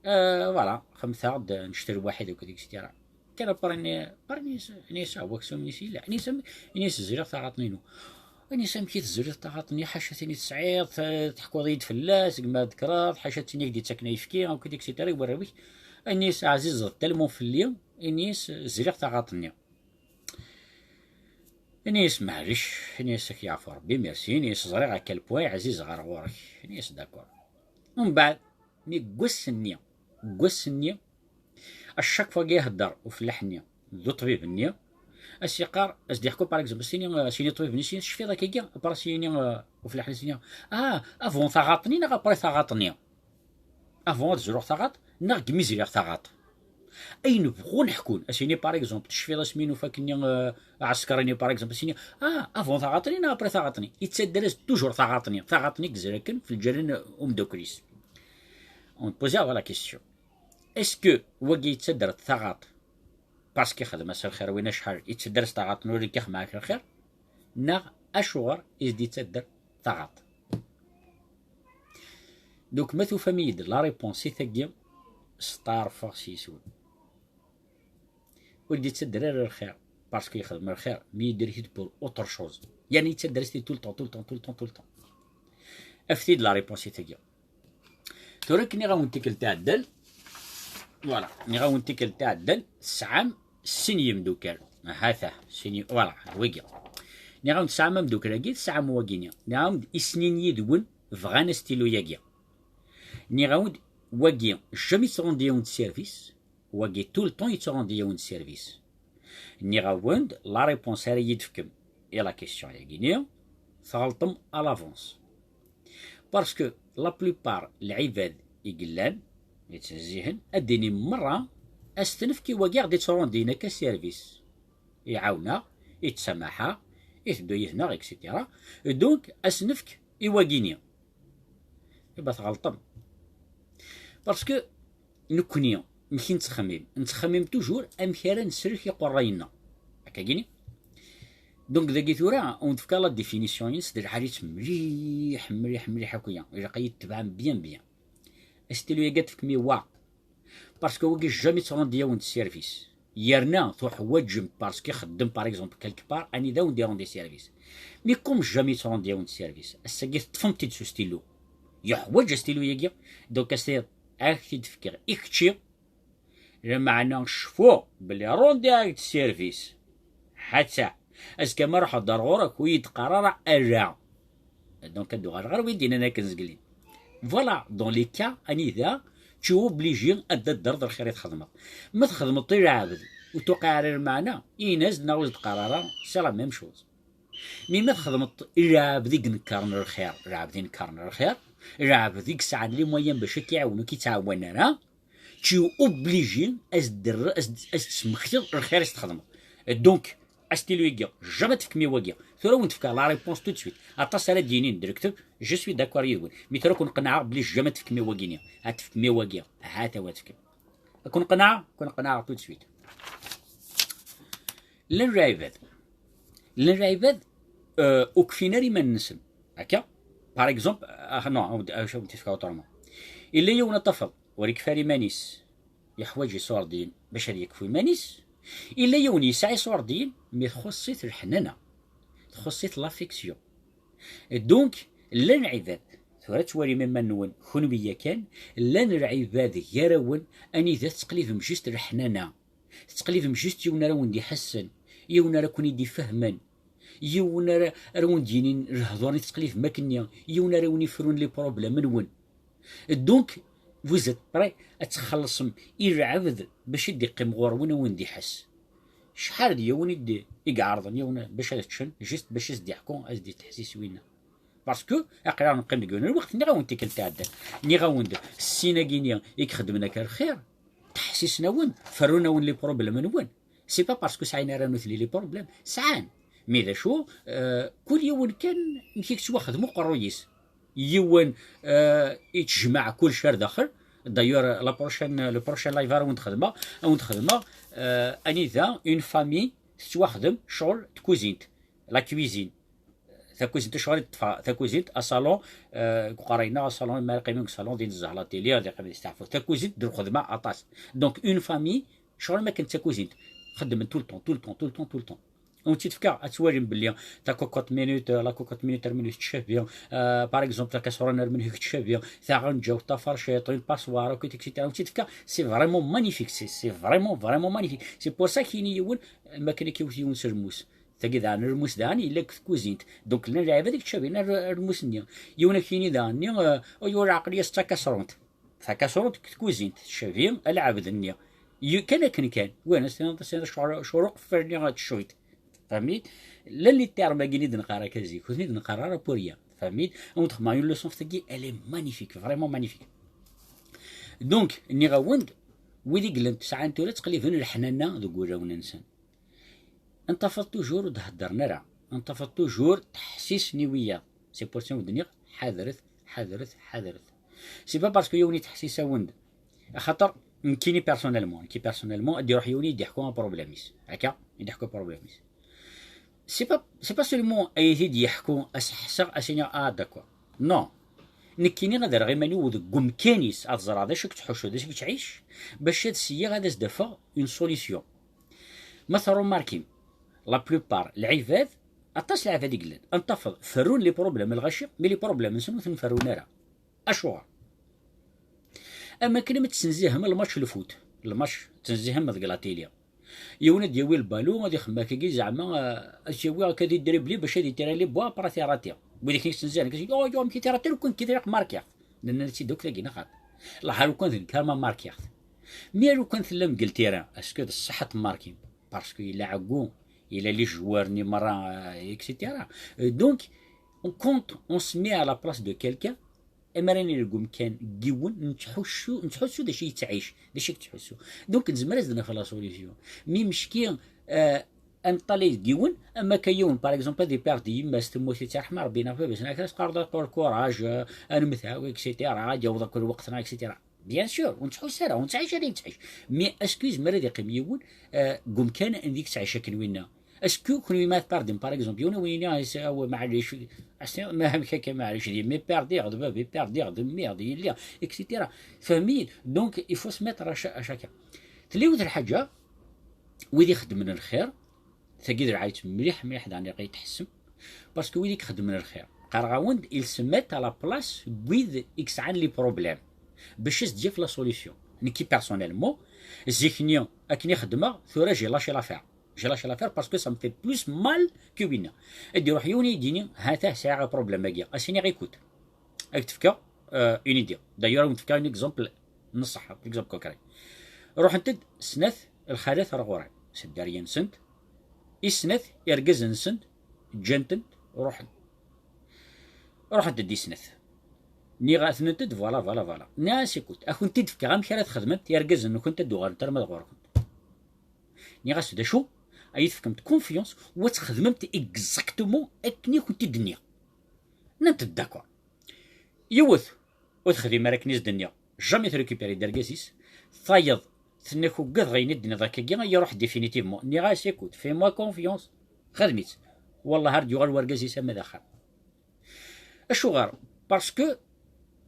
Euh, voilà, xemteɣ-d, nečč-d lwaḥid akked, et cetera. Kan après, après, ini-as, ini-as, ah, waksum-nni-s yella. Ini-as, am-, ini-as, zriɣ taɣaṭ-inu. Ini-as, amek i tezriḍ taɣaṭ-nni, ḥaca tin i tesɛiḍ, t-, teḥkuḍ-iyi-d fell-as, segmi ara d-tekkreḍ, ḥaca tin i k-d-yettaken ayefki, akked, et cetera, i warraw-ik. Ini-as, ɛzizeḍ tellement fell-i, ini-as, zriɣ taɣaṭ-nni. Ini-as, maɛlic, ini-as, ak yeɛfu Rebbi, merci, ini-as, ẓriɣ à quel point ɛzizeɣ ar ɣur-k. Ini-as, d'accord. Umbeɛd, mi deg wass-nni, deg wass-nni, à chaque fois i ihedder ufellaḥ-nni d uṭbib-nni, a s-yeqqar, a s-d-yeḥku, par exemple, a s-yini, a s-yini ṭṭbib-nni, a s-yini tecfiḍ akkagi, après a s-yini, euh, ufellaḥ-nni, a s-yini, ah, avant taɣaṭ-nni neɣ après taɣaṭ-nni? Avant ad zruɣ taɣaṭ neɣ deg mi zriɣ taɣaṭ? Ayen bɣun ḥkun. A s-yini, par exemple, tecfiḍ asmi nufa akkenni, euh, aɛesker-nni, par exemple, a s-yini, ah, avant taɣaṭ-nni neɣ après taɣaṭ-nni? Yettadder-as toujours taɣaṭ-nni, taɣaṭ-nni i yezra akken f lǧal n umeddakel-is. On te pose la question. Est-ce que wagi yettadder-d taɣaṭ parce que ixdem-as lxir win acḥal, yettadder-as taɣaṭ n ur ikkax mɛak lxir, neɣ acuɣer i s-d-yettadder taɣaṭ? Donc, ma tufam-iyi-d la réponse i tagi, steɛṛfeɣ s yiswen. Ur d-yettadder ara lxir parce que yexdem lxir, mais yedder-it-id pour autre chose. Yerna yettadder-as-t-id tout le temps, tout le temps, tout le temps, tout le temps. Afet-iyi-d la réponse i tagi. Tura akken nniɣ-awen tikkelt iɛeddan, voilà, nniɣ-awen tikkelt iɛeddan, tesɛam sin yemdukal. Hata, sin y-, voilà, wigi. Nniɣ-awen tesɛam amdukal-agi, tesɛam wagini. Nniɣ-awen-d i snin yid-wen bɣan astilu-agi. Nniɣ-awen-d wagi, jamais yettrundi-awen-d service, wagi tout le temps yettrundi-awen-d service. Nniɣ-awen-d la réponse ara yi-d-tefkem i la question-agi-ni, tɣelṭem à l'avance. Parce que la plupart lɛibad i yellan, yettezzihen, ad d-inim merra, a s-t-nefk i wagi ɣ-d-ittrundin akka service. Iɛawen-aɣ, ittsamaḥ-aɣ, iteddu yid-neɣ, et cetera. Donc, a s-nefk i wagini. Iba tɣelṭem. Parce que nekkni, amek i nettxemmim? Nettxemmim toujours amek ara nsellek iqerray-nneɣ. Akkagini? Donc, dagi tura, on tefka la définition-ines, d lɛali-tt mliḥ, mliḥ, mliḥ akk-ya. Ilaq ad yi-tebɛem bien, bien. Astilu-agi ad tefkem i wa. Parce que wagi jamais yettrundi-awen-d service. Yerna tuḥwaǧem parce que ixeddem, par exemple, quelque part, anida awen-d-irundi service. Mais comme jamais yettrundi-awen-d service, ass-agi teṭṭfem-t-id s ustilu. Yeḥwaǧ astilu-agi, donc as-t-, ak-t-id-fkiɣ i kečči, lameɛna cfu belli rundiɣ-ak-d service. Ḥatta azekka ma ruḥeɣ-d ar ɣur-k, ur yi-d-qqar ara ala. Donc, ad d-uɣaleɣ ɣer win d-yennan akken zgelli. Voilà, dans les cas anida tu es obligé ad d-teddreḍ lxir i txedmeḍ. Ma txedmeḍ i lɛebd ur tuqiɛ ara lmeɛna, in-as-d neɣ ur s-d-qqar ara, c'est la même chose. Mi ma txedmeḍ i lɛebd i inekkaren lxir, lɛebd inekkaren lxir, lɛebd i yesɛan les moyens bac ad k-iɛawen ur k-ittɛawan ara, tu es obligé as-d-, as-d-, as-d-tesmektiḍ lxir i s-txedmeḍ. Donc, astilu-agi, jamais tefkem i wagi. Tura wen-d-fkeɣ la réponse tout de suite. Aṭas ara d-yinin direct, je suis d'accord yid-wen. Mi tura kun qenɛeɣ belli jamais tefkem i wagi-ni. Ad tefkem i wagi. Hata wa tefkem. Ad kun qenɛeɣ, kun qenɛeɣ tout de suite. Llan lɛibad. Llan lɛibad, euh, ur kfin ara iman-nsen. Akka? Par exemple, ah, non, awen-d-, awen-d-fkeɣ autrement. Illa yiwen ad tafeḍ, ur ikfi ara iman-is. Yeḥwaǧ iṣurdiyen bac ad yekfu iman-is. Illa yiwen yesɛa iṣurdiyen, mi txuṣṣ-it lḥenana, txuṣṣ-it l'affection. Donc, llan lɛibad, tura ttwalim iman-nwen, kunwi yakan, llan lɛibad gar-awen, anida tettqelibem just lḥenana, tettqelibem just yiwen ara wen-d-iḥessen, yiwen ara ken-id-ifehmen, yiwen ara, ara wen-d-yinin lehdur-nni tettqelibem akkenni, yiwen ara wen-ifrun les problèmes-nwen. Donc, vous êtes prêts ad txellṣem i lɛebd bac i d-iqqim ɣur-wen a wen-d-iḥess. Acḥal d yiwen i d-, i iɛerḍen yiwen bac ad ččen, juste bac ad s-d-iḥku, ad s-d-itḥessis winna. Parce que aql-aɣ neqqim deg yiwen n lweqt, nniɣ-awen tikkelt iɛeddan, nniɣ-awen-d, sin-agi-nni i ixeddmen akka lxir, ttḥessisen-awen, ferrun-awen les problèmes-nwen. C'est pas parce que sɛin ara nutni les problèmes, sɛan. Mais d acu, euh, kul yiwen kan amek i yettwaxdem uqerruy-is. Yiwen, euh, yettjmaɛ kullec ar daxel. D'ailleurs, la prochaine, le prochain live ara wen-d-xedmeɣ, a wen-d-xedmeɣ, euh, anida une famille tettwaxdem ccɣel n tkuzint, la cuisine. Takuzint, acuɣer i teṭṭef takuzint? Asalon, euh, deg uqerray-nneɣ, asalon, ma qqimen deg usalon, din tezah la télé, ad iqqim di steɛfu. Takuzint d lxedma aṭas. Donc, une famille, ccɣel am akken d takuzint. Xeddmen tout le temps, tout le temps, tout le temps, tout le temps. Ur tt-id-fkeɣ, ad twalim belli ta cocotte minute, la cocotte minute ar menhu tettcabi, euh, par exemple, ta casserole ar menhu tettcabi, taɣenǧawt, taferciṭ, une passoire, akk, et cetera. Ur tt-id-fkeɣ, c'est vraiment magnifique, c'est, c'est vraiment, vraiment magnifique. C'est pour ça kini yiwen, ma kan akka yiwen s lmus. Tagi daɣen, lmus daɣen yella deg tkuzint. Donc, llan lɛibad i yettcabin ar, ar lmus-nni. Yiwen ad k-yini daɣen-nni, euh, oh, ur ɛqel-as d takasrunt. Takasrunt deg tkuzint, tcabi lɛebd-nni. Yu-, kan akken kan. Wen, as tiniḍ, as tiniḍ, cur-, curuq fferni ad tcuyt. Tfehmit? Llan les termes-agi i d-neqqar akka zik, ur ten-id-neqqar ara pour rien. Tfehmit? Ad wen-d-xedmeɣ une leçon f tagi, elle est magnifique, vraiment magnifique. Donc, nniɣ-awen-d, wid i yellan sɛan tura ttqelliben leḥnana deg wulawen-nsen. Ad tafeḍ toujours ur d-heddren ara. Ad tafeḍ toujours ttḥessisen i wiyaḍ. C'est pour ça i wen-d-nniɣ, ḥadret, ḥadret, ḥadret. C'est pas parce que yiwen yettḥessis-awen-d. Axaṭer, nekkini personnellement, nekki personnellement, ad d-iruḥ yiwen i d-iḥku aproblème-is. Akka, i d-iḥku aproblème-is. C'est pas, c'est pas seulement ay t-id-yeḥku, ad s-ḥesseɣ, ad s-iniɣ, ah, d'accord. Non. Nekkini ad rreɣ iman-iw deg umkan-is, ad ẓreɣ d acu i yettḥuccu, d acu i yettɛic, bac ad syiɣ ad as-d-afeɣ une solution. Ma tṛumarkim, la plupart, lɛibad, aṭas lɛibad i yellan. Ad tafeḍ, ferrun les problèmes lɣaci, mais les problèmes-nsen ur ten-ferrun ara. Acuɣer? Am akken ma tettnezzihem lmatch lfut, lmatch tettnezzihem deg la télé. Yiwen ad d-yawi lbalu, ad ixemmem akkagi, zeɛma, euh, ad t-yawi akka di dribli bac ad itira les buts, après ad t-irati. Wid akken yettnezzihen, oh, yo, amek itira, lukan kif ilaq markiɣ. Nenna-tt-id akk tagi, neɣ xaṭi? Laḥal lukan d nekk ara ma markiɣ-t. Mi lukan tellam deg ltiran, est-ce que d ṣṣeḥ ad tmarkim? Parce que yella ɛeggu, yella les joueurs-nni merra, euh, et cetera. Euh, donc, on compte, on se met à la place de quelqu'un, amar ad nili deg umkan n yiwen, nettḥussu, nettḥussu d acu yettɛic, d acu i yettḥussu. Donc, nezmer ad s-d-naf la solution. Mi mecki, euh, ad neṭṭalay deg yiwen, am akka yiwen, par exemple, ad iperdi yemma-s, temmut, yettṛeḥma Rebbi, neɣ baba-s, neɣ kra, teqqareḍ, "Aqur, courage, euh, ad nemtawi, et cetera, ad yaweḍ akk lweqt-nneɣ, et cetera." Bien sûr, ur nettḥussu ara, ur nettɛic ara yettɛic. Mais est-ce que yezmer ad iqqim yiwen, euh, deg umkan anda i yettɛic akken winna? Est-ce que kunwi ma tperdim, par exemple, yiwen a wen-yini, "Ah, is-, ah, wa, maɛlic, ah, s-, ma amek akka, maɛlic, d yemmi perdiɣ, d baba perdiɣ, d mmi, d yelli, et cetera." Tfehmit? Donc, il faut se mettre à cha-, à chacun. Tella yiwet lḥaǧa, wid ixeddmen lxir, tagi d lɛayet mliḥ, mliḥ daɣen ilaq ad yi-tḥessem, parce que wid i ixeddmen lxir, qqareɣ-awen-d, ils se mettent à la place n wid i yesɛan les problèmes, bac ad s-d-yaf la solution. Nekki, personnellement, zik-nni akken i xeddmeɣ, tura j'ai lâché l'affaire. J'ai lâché l'affaire parce que ça me fait plus mal que winna. Ad d-iruḥ yiwen i yi-d-yini, "Ha-t-ah, sɛiɣ aproblème-agi." Ad s-iniɣ, "Écoute, ad k-d-fkeɣ, euh, une idée." D'ailleurs, ad wen-d-fkeɣ un exemple n ṣṣeḥ, un exemple concret. Ruḥent-d snat lxalat ar ɣur-i, s dderya-nsent, i snat irgazen-nsent, ǧǧan-tent, ruḥen. Ruḥent-d i snat. Nniɣ-asent-d, voilà, voilà, voilà. Nniɣ-as, "Écoute, ad kent-id-fkeɣ amek ara txedmemt, irgazen-nkent ad d-uɣalent arma d ɣur-kent." Nniɣ-as, "D acu? Ad yi-tefkemt confiance, u ad txedmemt exactement akken i kent-id-nniɣ." Nnant-d, "D'accord." Yiwet ur texdim ara akken i s-d-nniɣ, jamais trécupérer-d argaz-is. Tayeḍ tenna-k, "Ugadeɣ ayen i d-tenniḍ akkagi, ad iruḥ définitivement." Nniɣ-as, "Écoute, fais-moi confiance, xdem-itt. Wallah ar d-yuɣal wergaz-is ama d axxam." Acuɣer? Parce que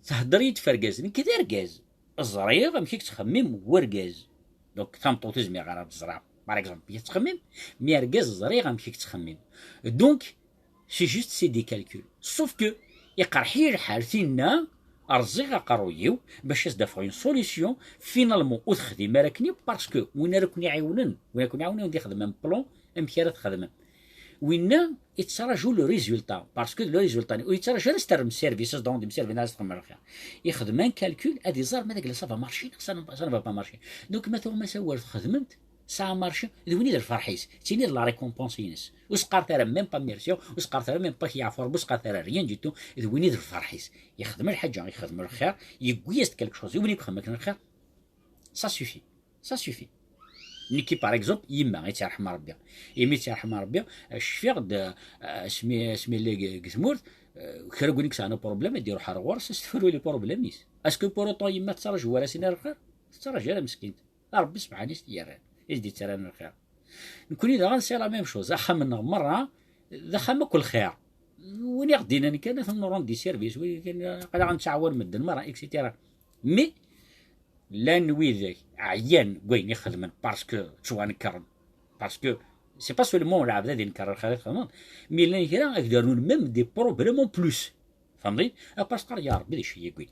thedder-iyi-d f argaz. Nekk d argaz. Ẓriɣ amek i yettxemmim wergaz. Donc, tameṭṭut ur zmireɣ ara ad ẓreɣ, par exemple, yettxemmim, mais argaz ẓriɣ amek i yettxemmim. Donc, c'est juste, c'est des calculs. Sauf que, iqerḥ-iyi lḥal, tinna, rẓiɣ aqerruy-iw bac ad s-d-afeɣ une solution, finalement, ur texdim ara akken-i, parce que win ara ken-iɛiwnen, win ara ken-iɛiwnen, ad ixdem un plan, amek ara txedmem. Winna, yettraǧu le résultat, parce que le résultat, ur yettraǧu ara s terrem service, as-d-awḍem service, as-d-xemmem lxir. Ixdem un calcul, ad iẓer ma d agla ça va marcher, neɣ ça ne, ça ne va pas marcher. Donc, ma tuɣem-as awal txedmem-t, Ça a marché, d win i d lferḥ-is, d tin i d la récompense-ines. Ur s-qqaret ara même pas merci, ur s-qqaret ara même pas yeɛfu Rebbi, ur s-qqaret ara rien du tout, d win i d lferḥ-is. Yexdem lḥaǧa, yexdem lxir, yewwi-yas-d quelque chose i win i yexdem akken lxir. Ça suffit. Ça suffit. Nekki, par exemple, yemma, i tt-yerḥem Rebbi. Imi i tt-yerḥem Rebbi, cfiɣ-d, euh, asmi, asmi lliɣ deg, deg tmurt, euh, kra n win i yesɛan problème, ad d-iruḥ ar ɣur-s, ad s-tefru les problèmes-is. Est-ce que pour autant yemma tettraǧu war-as-in ara lxir? Tettraǧu ara, meskint. D Rebbi sebḥan i s-t-yerran, i s-d-yettarran lxir. Nekkni daɣen c'est la même chose. Axxam-nneɣ merra d axxam akk lxir. Win i ɣ-d-yennan kan ad ten-rendre service, win kan aql-aɣ nettɛawan medden merra, et cetera. Mais llan widak ɛyan deg wayen i xedmen parce que ttwanekkren. Parce que c'est pas seulement lɛebd ad inker lxir i txedmeḍ, mais llan kra ad k-d-rnun même des problèmes en plus. Tfehmeḍ-iyi? Parce que ya Rebbi d acu i yi-yewwin.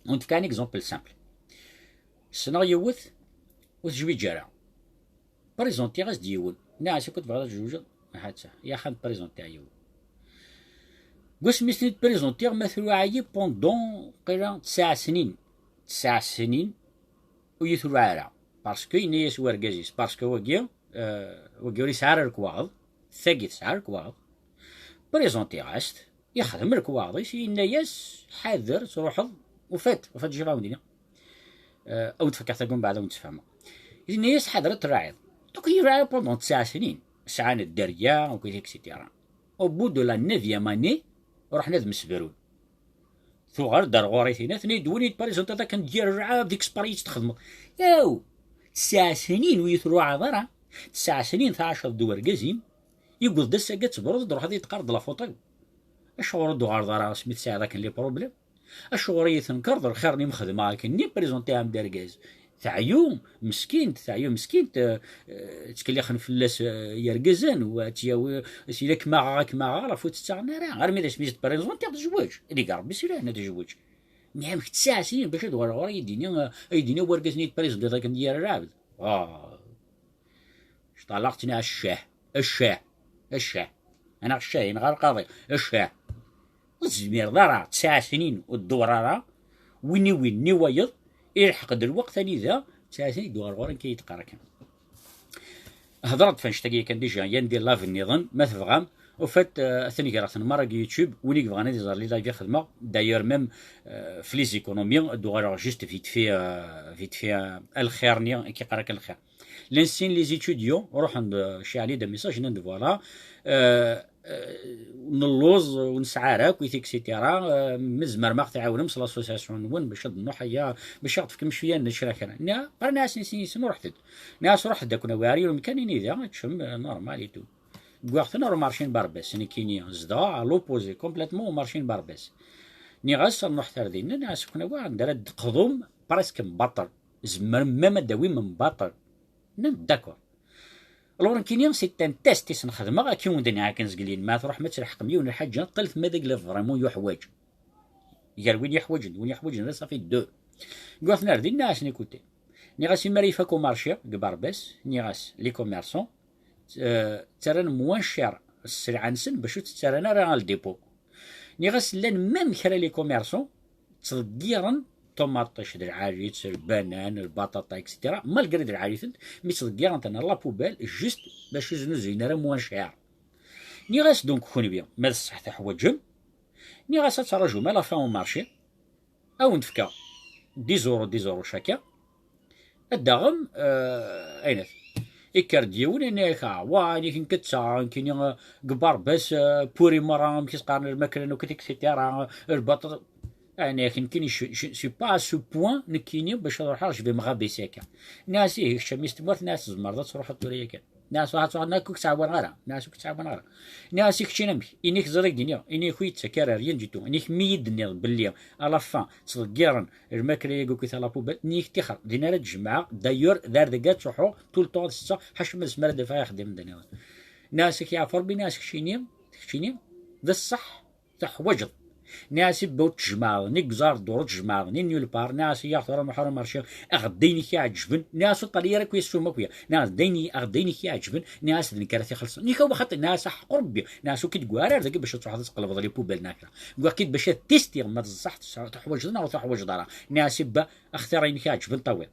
Ad wen-d-fkeɣ un exemple simple. Ssneɣ yiwet ur tezwiǧ ara. Présentiɣ-as-d yiwen. Nniɣ-as akk tebɣiḍ ad tzewǧeḍ? Ahatta, yaxxan présentiɣ yiwen. Deg wasmi i ten-id-présentiɣ, ma tluɛa-yi pendant qila tesɛa snin. Tesɛa snin ur yi-tluɛa ara. Parce que yenna-yas wergaz-is, parce que wagi, euh, wagi ur yesɛi ara lekwaɣeḍ, tagi tesɛa lekwaɣeḍ. Présentiɣ-as-t, yexdem lekwaɣeḍ-is, yenna-yas ḥader truḥeḍ, ufat, ufat jiɣ awen-d-iniɣ. Euh, ad wen-d-fkeɣ tagi mbeɛd ad wen-d-sfehmeɣ. Yenna-yas ḥader ad tluɛiḍ. Donc yelɛa pendant tesɛa snin, sɛan dderya, et cetera. Au bout de la neuvième année, ruḥen ad msebrun. Tuɣal-d ar ɣur-i tinna, tenna-yi-d win i d-présentiɣ akken d yir lɛab d expérience txedmeḍ. Yaw! Tesɛa snin ur yi-tluɛaḍ ara. Tesɛa snin tɛaceḍ d wergaz-im. Yewweḍ-d ass-agi ad tebruḍ, ad d-truḥeḍ ad yi-d-teqqareḍ la faute-iw. Acuɣer ur d-tuɣaleḍ ara asmi tesɛiḍ akken les problèmes? Acuɣer i yi-tenkeṛeḍ lxir-nni m-xedmeɣ akken-nni, présentiɣ-am-d argaz? Teɛyu, meskint, teɛyu, meskint, euh, euh, ttkellixen fell-as, euh, yergazen, u ad tt-yawi, s ila kem-aɣeɣ, ad kem-aɣeɣ, ɣef ur tt-ttaɣen ara, armi d asmi i s-d-présentiɣ tezweǧ. Ad ig Rebbi s lehna tezweǧ. Niɛam, tesɛa snin bac ad uɣaleɣ ɣur-i, ad yi-d-yini, euh, ad yi-d-yini wergaz-nni i d-présentiɣ akken d yir lɛebd. Ah. Cṭalaɣ-tt-nni a ccah, a ccah, a ccah. Anaɣ ccah, yenɣa lqaḍi, a ccah. Ur tezmireḍ ara, tesɛa snin ur tdewwer ara, win i win, ni wayeḍ, ilḥeq-d lweqt anida, tesɛa snin i d-uɣal ɣur-i, nekk i yi-d-teqqar akken. Hedreɣ-d f annect-agi yakan déjà, yan di live nniḍen, ma tebɣam, au fait, euh, ad ten-greɣ-ten merra deg YouTube, win i yebɣan ad iẓer les live i xedmeɣ, d'ailleurs même, euh, f les économies, ad d-uɣaleɣ juste vite fait, euh, vite fait, euh, a lxir-nni, i k-iqqar akken lxir. Llan sin les étudiants, ruḥen-d, euh, ceɛlen-d message, nnan-d voilà, euh, euh, nelluẓ, ur nesɛi ara akk, et cetera. Euh, ma tzemrem ad ɣ-tɛiwnem s l'association-nwen bac ad nruḥ aya, bac ad ɣ-tefkem cwiya n lecra kra. Nniɣ, qqaren-as sin yis-sen ruḥet-d. Nniɣ-as ruḥet-d ad ken-awi ɣer yiwen umkan, ini da, ad teččem, euh, normal et tout. Wwiɣ-ten ar umarci n Barbès, nekkini zedɣeɣ à l'opposé complètement umarci n Barbès. Nniɣ-as ad nruḥet ar dinna, nniɣ-as ad ken-awiɣ anda ara d-teqḍum presque mbaṭel. Tzemrem même ad d-tawim mbaṭel. Nnan-d d'accord. Alors nekkini c'est un test i sen-xedmeɣ, akken wen-d-nniɣ akken zgelin, ma truḥem ad tleḥqem yiwen lḥaǧa, ṭṭalet ma d agla vraiment yuḥwaǧ. Gar win yeḥwaǧen d win yeḥwaǧen, ça fait deux. Wwiɣ-ten ar din, nniɣ-asen écoutez. Nniɣ-as imi ara ifak umarci deg Barbès, nniɣ-as les commerçants, euh, ttarran moins cher sselɛa-nsen bac ur tt-ttarran ara ɣer le dépôt. Nniɣ-as llan même kra les commerçants ttḍeggiren ṭumaṭic d lɛali-tt, lbanan, lbaṭaṭa, et cetera. Malgré d lɛali-tent, mi ttḍeggiren-ten ɣer la poubelle, juste bac ur znuzuyen ara moins cher. Nniɣ-as donc kunwi, ma d ṣṣeḥ teḥwaǧem, nniɣ-as ad traǧum à la fin au marché, ad wen-d-fkeɣ dix euros, dix euros chacun, ad d-taɣem, euh, ayen at. Ikker-d yiwen, yenna-ak, ah, wa, ini-k nekk d ta, nekkini, euh, deg Barbès, euh, puri merra, amek i s-qqaren, lmakla n ukit, et cetera, lbaṭaṭ. Ah, yenna-ak, nekkini, je, je suis pas à ce point, nekkini, bac ad ruḥeɣ, je vais me rabaisser akka. Nniɣ-as, ih, kečč a mmi-s n tmurt, nniɣ-as, tzemreḍ ad truḥeḍ tura yakan. Nniɣ-as, ruḥ ad truḥeḍ, nniɣ-ak, ur k-ttɛawaneɣ ara. Nniɣ-as, ur k-ttɛawaneɣ ara. Nniɣ-as, i keččini amek? Ini-k ẓriɣ d-iniɣ. Ini-k ur yettak ara, rien du tout. Ini-k mi yi-d-tenniḍ belli à la fin ttḍeggiren lmakla-agi akk à la poubelle, nniɣ-ak tixer, din ara d-jemɛeɣ, d'ailleurs, d ar dagi ad truḥeɣ, tout le temps ad setteɣ, ḥaca ma d asmi ara d-afeɣ ixeddimen d aniḍen. Nniɣ-as, ak yeɛfu Rebbi, nniɣ-as, keččini, keččini, d ṣṣeḥ, teḥwaǧeḍ. Nniɣ-as, ibba ur tjemɛeḍ, ni deg uẓar dduṛ ur tjemɛeḍ, ni nulle part, nniɣ-as, iyyaɣ tura nruḥ ar umarci, aɣ-d ayen i k-iɛeǧben, nniɣ-as, ur ṭṭal ara akk yessum akk ya, nniɣ-as, d ayen i, aɣ-d ayen i k-iɛeǧben, nniɣ-as, d nekk ara t-ixellṣen, nniɣ-ak, awa xaṭi, nniɣ-as, aḥeqq Rebbi, nniɣ-as, ur k-id-gwara ar dagi bac ad truḥeḍ ad tqelbeḍ les poubelles neɣ kra. Wwiɣ-k-id bac ad tistiɣ ma d ṣṣeḥ teḥwaǧeḍ neɣ ur teḥwaǧeḍ ara. Nniɣ-as, ibba, xtir ayen i k-iɛeǧben tawiḍ.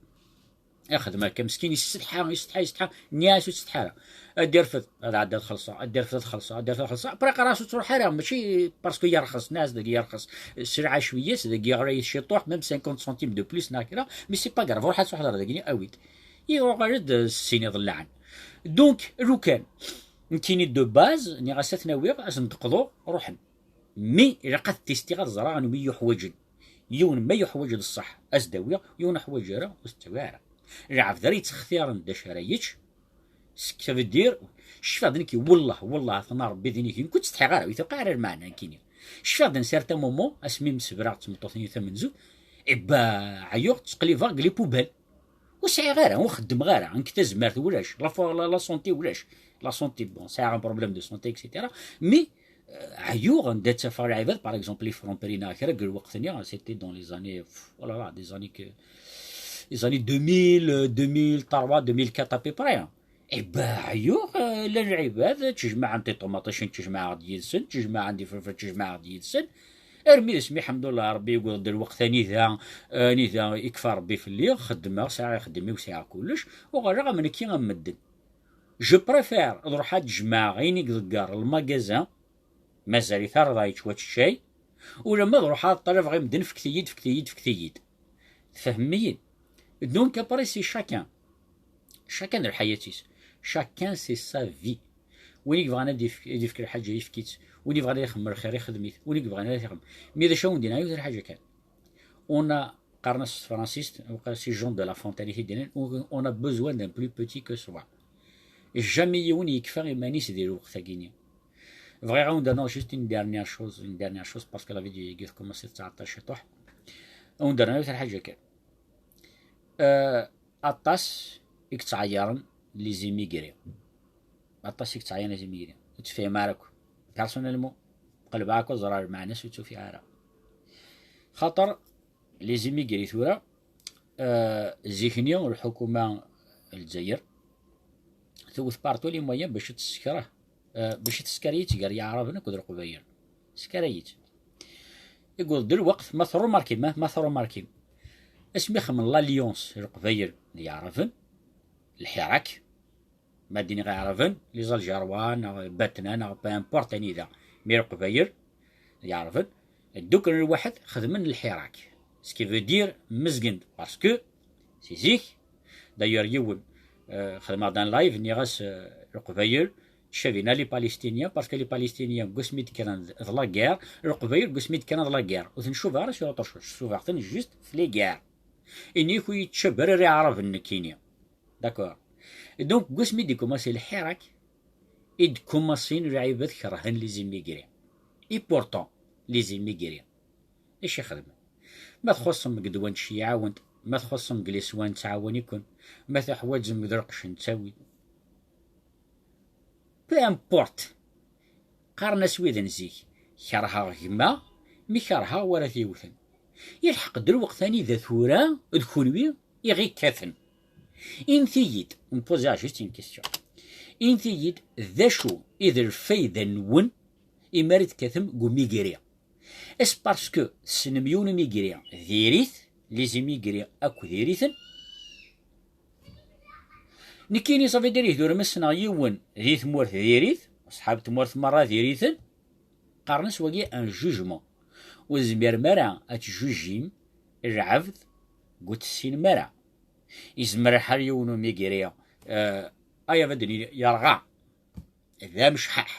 Ixdem akka meskin, yessetḥa, yessetḥa, yessetḥa, nniɣ-as ur tsetḥa ara. Ad d-irfed, ad ɛeddi ad xellṣeɣ, ad d-irfed ad xellṣeɣ, ad d-irfed ad xellṣeɣ. Après qqar-as ur ttruḥ ara, mačči parce que yerxes, nniɣ-as dagi yerxes, sselɛa cwiya-s, dagi ɣlayet ciṭuḥ, même cinquante centimes de plus neɣ kra, mais c'est pas grave, ruḥ ad tṛuḥeḍ ar dagini, awi-d. Yuɣal-d s sin iḍellaɛen. Donc, lukan, nekkini de base, nniɣ-as ad ten-awiɣ, ad sen-d-qḍuɣ, ruḥen. Mais ilaq ad testiɣ ad ẓreɣ anwi yuḥwaǧen. Yiwen ma yuḥwaǧ d ṣṣeḥ, ad s-d-awiɣ, yiwen ur ḥwaǧ ara, ur s-ttawi ara. Lɛebd ara yettextiren d acu ara yečč, ça veut dire, cfiɣ-d nekki, wellah, wellah, atan Rebbi d inigi, nekk ur ttsetḥiɣ ara, ur yi-tewqiɛ ara lmeɛna nekkini. Cfiɣ-d un certain moment, asmi msebreɣ d tmeṭṭut-nni tamenzut, eh ben, ɛyuɣ, ttqellibeɣ deg les poubelles. Ur sɛiɣ ara, ur xeddmeɣ ara, nekk tazmert ulac, la fo-, la, la santé ulac. La santé, bon, sɛiɣ un problème de santé, et cetera. Mais, euh, ɛyuɣ anda ttafeɣ lɛibad, par exemple, les Franprix neɣ kra, deg lweqt-nni, c'était dans les années, pff, oh là là, des années que, les années deux mille, euh, deux mille trois, deux mille quatre à peu près, hein. Eh ben, ɛyuɣ, euh, llan lɛibad, ttejmaɛen tiṭumaṭic, ttejmaɛeɣ-d yid-sen, ttejmaɛen-d ifelfel, ttejmaɛeɣ-d yid-sen. Armi d asmi, ḥemdullah, Rebbi yewweḍ-d lweqt anida, anida ikfa Rebbi fell-i, xeddmeɣ, sɛiɣ ixeddim-iw, sɛiɣ kullec, uɣaleɣ am nekki am medden. Je préfère ad ruḥeɣ ad jemɛeɣ ayen i iḍegger lmagazin, mazal-it ar da yettwaččay, ulamma ad ruḥeɣ ad ṭṭalabeɣ i medden, fket-iyi-d, fket-iyi-d, fket-iyi-d. Tfehmem-iyi? Donc, après, c'est chacun. Chacun d lḥayat-is. Chacun c'est sa vie. Win i yebɣan ad yefk, ad yefk lḥaǧa, yefk-itt. Win yebɣan ad ixemmem lxir, ixdem-it. Win i yebɣan ad ixemmem. Mi d acu ara wen-d-iniɣ, yiwet n lḥaǧa kan. On a, qqaren-as s tefransist, c'est Jean de La Fontaine i t-id-yennan, on, on a besoin d'un plus petit que soi. Jamais yiwen yekfa iman-is di lweqt-agi-ni. Bɣiɣ ad wen-d-rnuɣ juste une dernière chose, une dernière chose, parce que la vidéo-agi tkumaṣi tettɛeṭṭil ciṭuḥ. Ad wen-d-rnuɣ yiwet n lḥaǧa kan. Euh, aṭas i yettɛeyyaren les immigrés. Aṭas i yettɛeyyaren les immigrés. Ur ttefhim ara akk. Personnellement, qelbeɣ akk ad ẓreɣ lmeɛna-s, ur tt-ufiɣ ara. Xaṭer les immigrés tura, euh, zik-nni lḥukuma n Lezzayer tewwet par tous les moyens bac ad tessekreh, euh, bac ad tessker-itt gar Yeɛraben akked Leqbayel. Tessker-itt. Yewweḍ-d lweqt, ma trumarkim, ma, ma trumarkim, asmi xedmen l'alliance Leqbayel d Yeɛraben, lḥirak, ma d-iniɣ Iɛraben, les Algérois, neɣ Batna, neɣ peu importe anida, mi Leqbayel d Yeɛraben, dduklen lwaḥed, xedmen lḥirak. Ce qui veut dire mezgen, parce que si zik, d'ailleurs, yiwen, euh, xedmeɣ-d un live, nniɣ-as, euh, Leqbayel ttcabin les Palestiniens, parce que les Palestiniens, deg wasmi d-kkren d, d la guerre, Leqbayel deg wasmi d-kkren d la guerre. Ur ten-cubaɣ ara sur autre chose, cubaɣ-ten juste f les guerres. Ini-k ur yettcab ara Iɛraben nekkini. D'accord. Et donc, deg wasmi d-ikumaṣi lḥirak, i d-kumaṣin lɛibad kerhen les immigrés. Et pourtant, les immigrés, d acu i xedmen? Ma txuṣṣem deg ddwa, ntceyyiɛ-awen-d. Ma txuṣṣem deg les soins, nettɛawan-iken. Ma teḥwaǧem deg lqecc, nettawi. Peu importe. Qqaren-as wid n zik, kerheɣ gma, mi kerheɣ wara t-yewten. Yelḥeq-d lweqt anida tura d kunwi i ɣ-ikkaten. Init-iyi-d, on me pose juste une question. Init-iyi-d, d acu i d lfayda-nwen imi ara tekkatem deg umigri? Est-ce parce que tessnem yiwen umigri diri-t, les immigrés akk diri-ten? Nekkini, ça veut dire, ihi tura ma ssneɣ yiwen di tmurt diri-t, ṣṣḥab tmurt merra diri-ten, qqaren-as wagi un jugement. Ur tezmirem ara ad tjujim lɛebd deg ur tessinem ara. Yezmer lḥal yiwen umigri, euh, ay abaden yerɣa, d amecḥaḥ.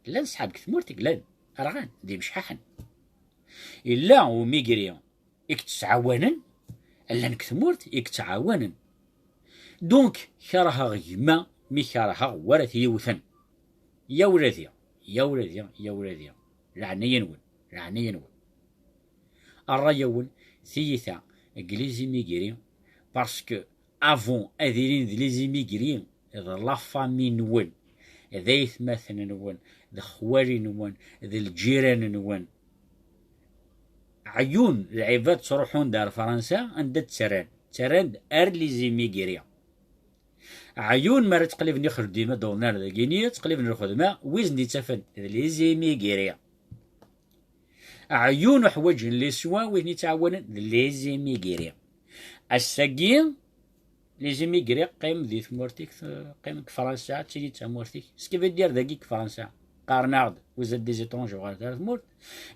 Llan ṣṣḥab deg tmurt i yellan, rɣan, d imecḥaḥen. Yella umigri i yettɛawanen, llan deg tmurt i yettɛawanen. Donc, kerheɣ gma mi kerheɣ wara t-yewten. Ya wladi, ya wladi, ya wladi. Leɛnaya-nwen, leɛnaya-nwen. Ṛṛay-nwen, tiyita, deg les immigrés, parce que avant ad ilin d les immigrés, d la famille-nwen, d aytmaten-nwen, d xwali-nwen, d lǧiran-nwen. Ɛyun lɛibad ttruḥun-d ar Fransa, anda ttarran? Ttarran-d ar les immigrés. Ɛyun mi ara ttqelliben ixeddim ad d-uɣalen ar dagini, ttqelliben lxedma, wi sen-d-ittafen d les immigrés. Ɛyun uḥwaǧen les soins, wi ten-ittɛawanen d les immigrés. Ass-agi, Les immigrés qqim di tmurt-ik, qqim deg Fransa, ad tili d tamurt-ik. Ce qui veut dire dagi deg Fransa, qqaren-aɣ-d, vous êtes des étrangers, uɣalet ar tmurt.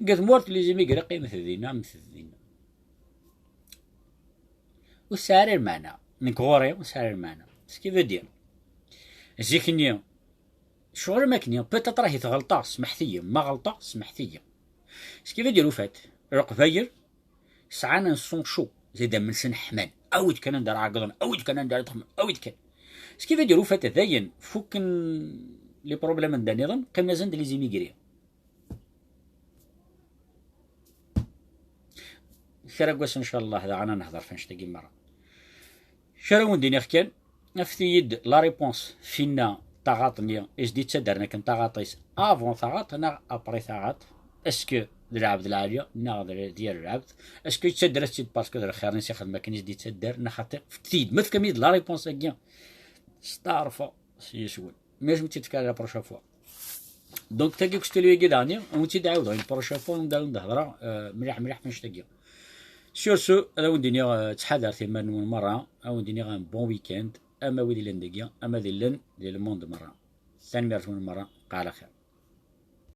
Deg tmurt, les immigrés qqimet dinna, mmet dinna. Ur tesɛi ara lmeɛna. Nekk ɣur-i ur tesɛi ara lmeɛna. Ce qui veut dire, zik-nni, ccɣel am akken, peut-être ahi tɣelṭeɣ, smeḥt-iyi, ma ɣelṭeɣ, smeḥt-iyi. Ce qui veut dire, au fait, Leqbayel sɛan un sang chaud, d idammen-nsen ḥman. Awi-d kan anda ara ɛeggḍen, awi-d kan anda ara ddxen, awi-d kan. Ce qui veut dire, au fait, dayen, fukken les problèmes n da nniḍen, qqimen-asen-d les immigrés. Kra n wass, ncallah, daɣen ad nehder ɣef annect-agi merra. Kra wen-d-iniɣ kan, afet-iyi-d la réponse f inna taɣaṭ-nni i s-d-yettaddren akken taɣaṭ-is avant taɣaṭ neɣ après taɣaṭ. Est-ce que d lɛebd lɛali neɣ d yir lɛebd? Est-ce que yettadder-as-tt-id parce que d lxir-nni i s-ixdem akken i s-d-yettadder, neɣ xaṭi? Fket-iyi-d, ma tefkam-iyi-d la réponse-agi, steɛṛfeɣ s yiswen. Mais je me suis dit la prochaine fois. Donc, tagi kustilu-agi daɣen, ur tt-id-ɛawdeɣ une prochaine fois, anda ur d-hedreɣ, euh, mliḥ mliḥ f annect-agi. Sur ce, ad awen-d-iniɣ, euh, ttḥadaret iman-nwen merra, ad awen-d-iniɣ un bon week-end, ama wid illan dagi, ama d illan di le monde merra. Tanemmirt-nwen merra, qɛala xir.